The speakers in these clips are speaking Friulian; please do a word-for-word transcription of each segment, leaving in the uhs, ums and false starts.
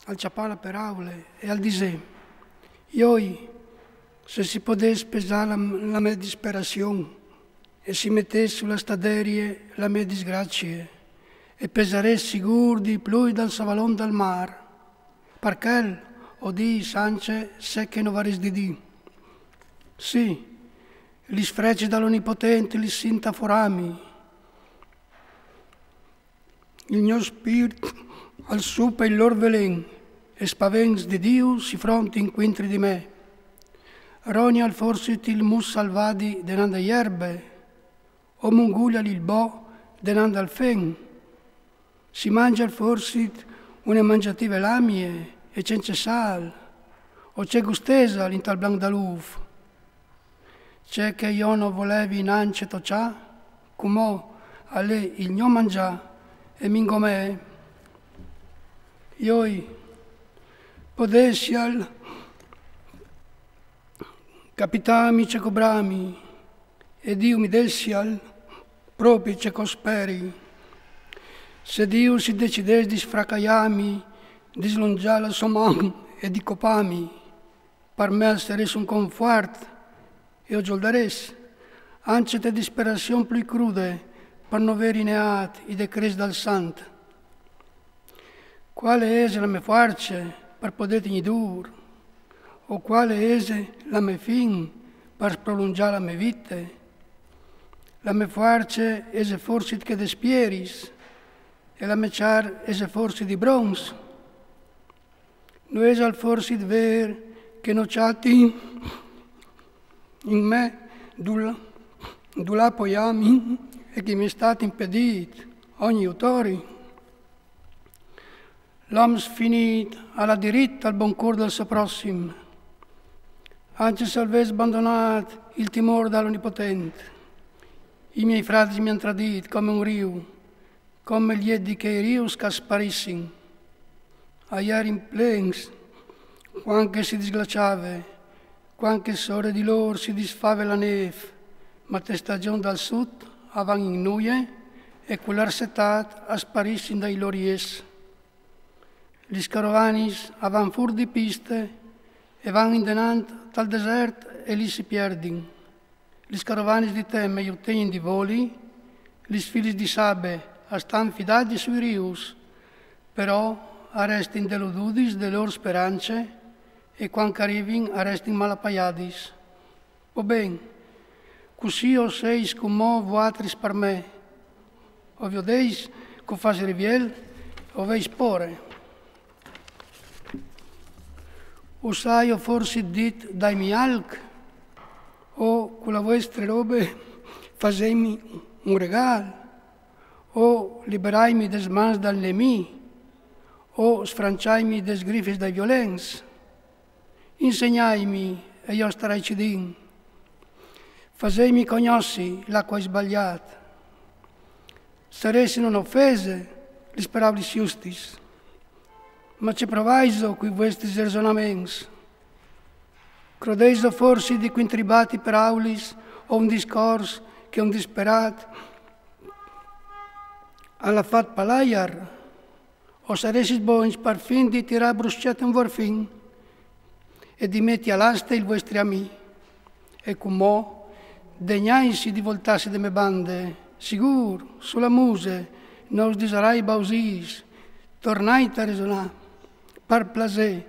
al cjapà la peraule e al disè: «Joi, se si podès pesà la, la mê disperazion e si metès su la staderie la mê disgrazie, e pesarès sigûr di plui dal savalon dal mâr. Par chel o dîs ancje ce che no varès di dî. Sì, lis frecis dal Onipotent lis sint a forâmi. Il gno spirt al supe il lôr velen, e spavents di Diu si frontin cuintri di me. Ronial forsit il mus salvadi denant de jerbe, o mungulial il bo denant dal fen? Si mangial forsit une mangiative lamie e cence sâl, o ce gustesal intal blanc dal ûf? Ce che jo no volevi nancje tocjâ, cumò al è il gno mangjâ e mi ingomee. Joi, podessial capitâmi ce che o brami, e Diu mi dessial propit ce che o speri. Se Diu si decidès di sfracaiâmi, di slongjâ la sô man e di copâmi, par me al sarès un confuart, e o gjoldarès, ancje te disperazion plui crude, par no vê rineât i decrets dal Sant. Cuale ese la mê fuarce par podê tignî dûr? O cuale ese la mê fin par prolungjâ la mê vite? La mê fuarce ese forsit chê des pieris, e la mê cjar ese forsit di bronç? No esal forsit vêr che no cjati in me dulà, dulà poiâmi e che mi è stât impedît ogni jutori? L'om sfinît al à dirit al bon cûr dal so prossim, ancje se al ves bandonât il timôr dal Onipotent. I miei fradis mi àn tradît come un riu, come il jedi chei rius che a sparissin. A jerin plens, cuant che si disglaçave, cuant che sore di lôr si disfave la nêf, ma te stagjon dal sut a van in nuie e cu l'arsetât a sparissin dai lôr jets. Lis carovanis a van fûr di piste e van indenant tal desert e li si pierdin. Lis carovanis di teme ju tegnin di voli, lis filis di sabe a stan fidadis sui rius, però a restin delududis de lôr sperance e cuant che a rivin a restin malapaiadis. Po ben, cussì o seis cumò vuatris par me. O viodeis che o fâs riviel, o veis pôre. Us aio forsit dit: daimi alc, o cu la vuestre robe faseimi un regâl, o liberaimi des mans dal nemì, o sfranciaimi des grifis dai violents. Insegnaimi e jo o starai cidin. Faseimi cognossi là che o ai sbaliât. Saressin une ofese lis peraulis justis. Ma ce provaiso cui vuestris resonaments? Crodeiso forsit di cuintribâ ti peraulis o un discors che un disperât al à fat pal aiar? O saressis bogns parfin di tirâ bruscet un vuerfin e di meti a l'aste il vuestri amì? E cumò, degnaitsi di voltâsi de mê bande, sigûr, su la muse, no us disarai bausîs. Tornait a resonâ, par plasê,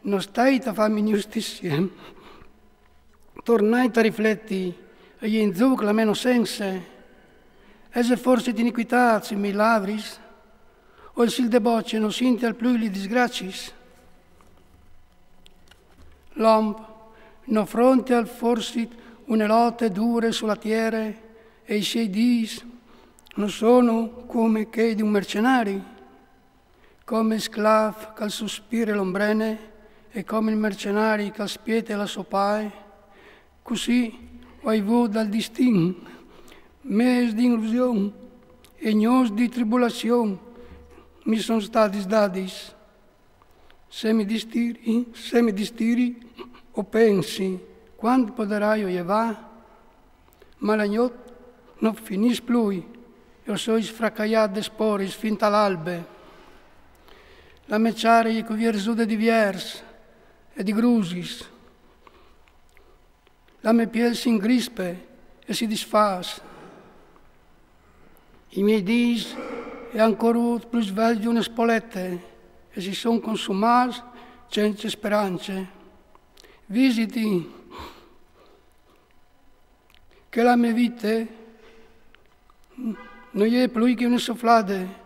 no stait a fâmi justizie. Tornait a rifleti, e je in zûc la mê inoçence? Ese forsit inicuitât sui miei lavris? O il sil de bocje no sintial plui lis disgraciis? L'om no frontial forsit une lote dure su la tiere e i siei dîs no sono come chei di un mercenari? Come il sclâf che al suspire l'ombrene e come il mercenari che al spiete la sô pae, cussì o ai vût dal distin mês di ilusion e gnôs di tribulazion mi son stadis dadis. Se mi distiri, se mi distiri, o pensi: cuant poderaio jevâ? Ma la gnot no finìs plui e o soi sfracaiât des poris fin tal albe. La mê cjare e je cuvierzude di viers e di grusis. La mê piel si ingrispe e si disfâs. I miei dîs e àn corût plui svelt di une spolete e si son consumâts cence sperance. Visiti che la mê vite no je plui che une soflade,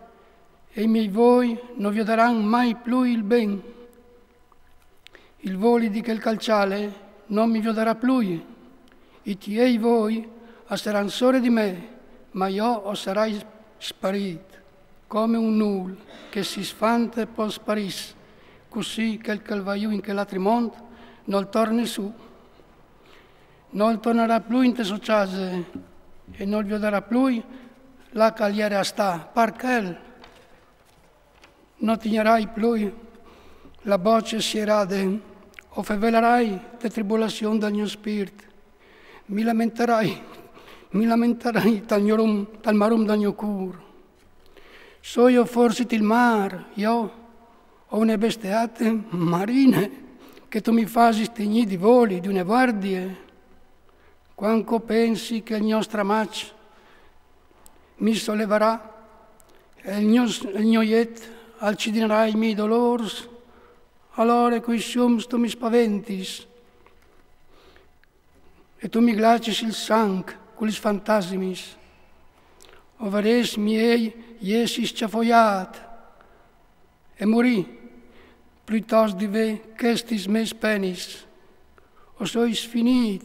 e i miei voi no viodaran mai plui il ben. Il voli di chel calçale no mi viodarà plui. I tiei voi a saran sore di me, ma jo o sarai sparît, come un nûl che si sfante e po sparìs, cussì chel che al va jù in chel altri mont nol torne sù. Nol tornarà plui inte sô cjase e nol viodarà plui là che al jere a stâ, par chel no tignarai plui la boce sierade, o fevelarai de tribulazion dal gno spirt. Mi lamentarai, mi lamentarai tal gno rum, tal marum dal gno cûr. Soi jo forsit il mâr, jo, o une bestiate marine, che tu mi fasis tignî di voli, di une guardie? Cuant che o pensi che il gno stramaç mi solevarà, e il gno, il gno jet al cidinarà i miei dolôrs, alore cui siums tu mi spaventis e tu mi glacis il sanc cu lis fantasimis. O varès miei jessi scjafoiât e murî, pluitost di vê chestis mês penis. O soi sfinît,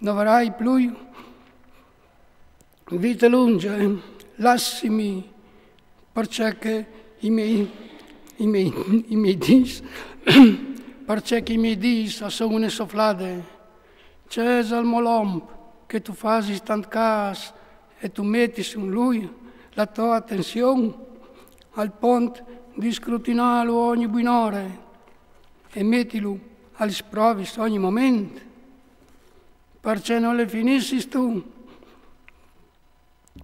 no varai plui vite lunge, lassimi, parcè che i miei, i miei, i miei dîs, parcè che i miei dîs a son une soflade. Cesal Molomp, che tu fasis tant câs e tu metis in lui la tô atenzion, al pont di scrutinâlu ogni buinore e metilu a lis provis ogni moment. Parcè no le finissis tu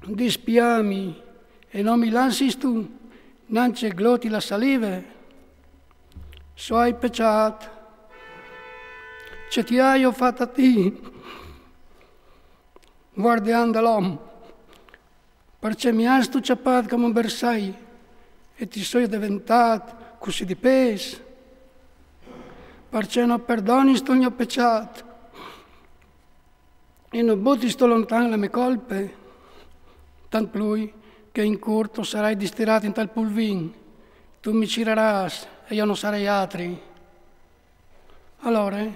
di spiâmi e no mi lassistu nancje gloti la salive? Se o ai peçât, ce ti aio fat a ti, guardian dal om? Parcè mi âstu cjapât come un bersai e ti soi deventât cussì di pês? Parcè no perdonistu il gno peçât e no butistu lontan la mê colpe? Tant plui che in curt o sarai distirât intal pulvin, tu mi cirarâs e jo no sarai altri. Alore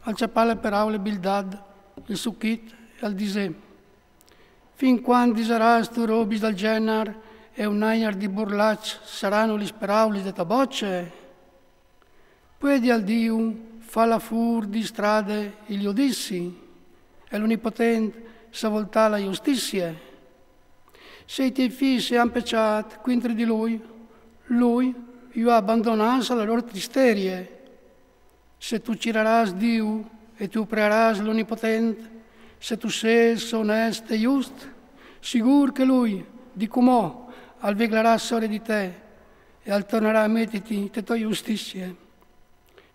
al cjapà la peraule Bildad il suchit e al disè: Fin cuant disarâstu robis dal gjenar e un aiar di burlaç saranu lis peraulis de tô boce? Puedial Diu fâ lâ fûr di strade il judizi e l'Onipotent savoltâ la justizie? Se i tiei fîs a àn peçât cuintri di lui, lui ju à bandonâts a la lôr tristerie. Se tu cirarâs Diu e tu prearâs l'Onipotent, se tu sês onest e just, sigûr che lui, di cumò, al veglarà sore di te e al tornarà a metiti te tô justizie.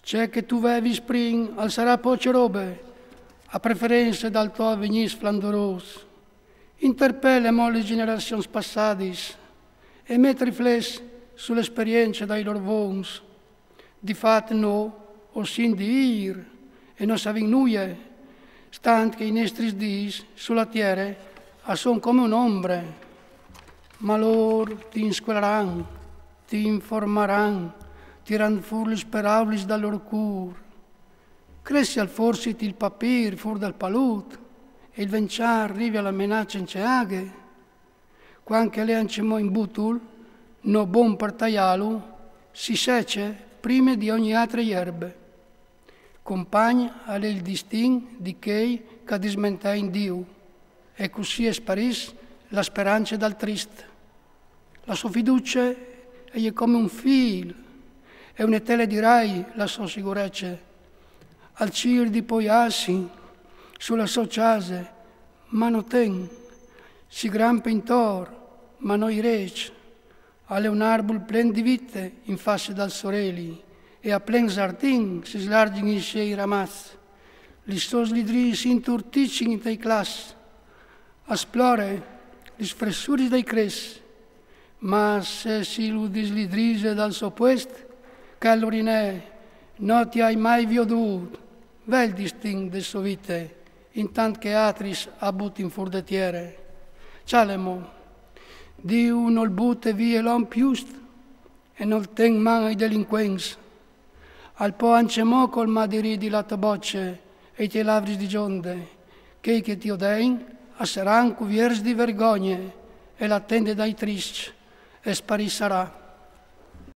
Ce che tu vevis prin al sarà pocje robe a preference dal to avignî sflandorôs. Interpele mo lis gjenerazions passadis e met riflès su la esperience dai lôr vons. Di fat nô o sin di îr e no savìn nuie, stant che i nestris dîs su la tiere a son come une ombre. Ma lôr ti inscuelaran, ti informaran, tirant fûr lis peraulis dal lôr cûr. Cressial forsit il papîr fûr dal palut e il vençâr rivial a menâ cence aghe? Cuant che al è ancjemò in butul, no bon par taiâlu, si sece prime di ogni altre jerbe. Compagn al è il distin di chei che a dismentein Diu, e cussì e sparìs la sperance dal trist. La sô fiducie e je come un fîl, e une tele di rai la sô sigurece. Al cîr di poiâsi su la sô cjase, ma no ten, si grampe intor, ma no i rêç. Al è un arbul plen di vite in face dal soreli, e a plen zardin si slargin i siei ramaçs. Lis sôs lidriis inturticin intai claçs. As plore lis fressuris dai crês. Ma se si lu dislidrise dal so puest, chel lurinè no ti ai mai viodût, vè il distin de sô vite, intant che atris a butin fûr de tiere. Cjale mo, Diu nol bute vie l'om just e nol ten man ai delincuents. Al pò ancjemò colmâ di ridi la tô boce e i tiei lavris di gjonde. Chei che ti odein a saran cuvierts di vergogne e la tende dai triscj e sparissarà.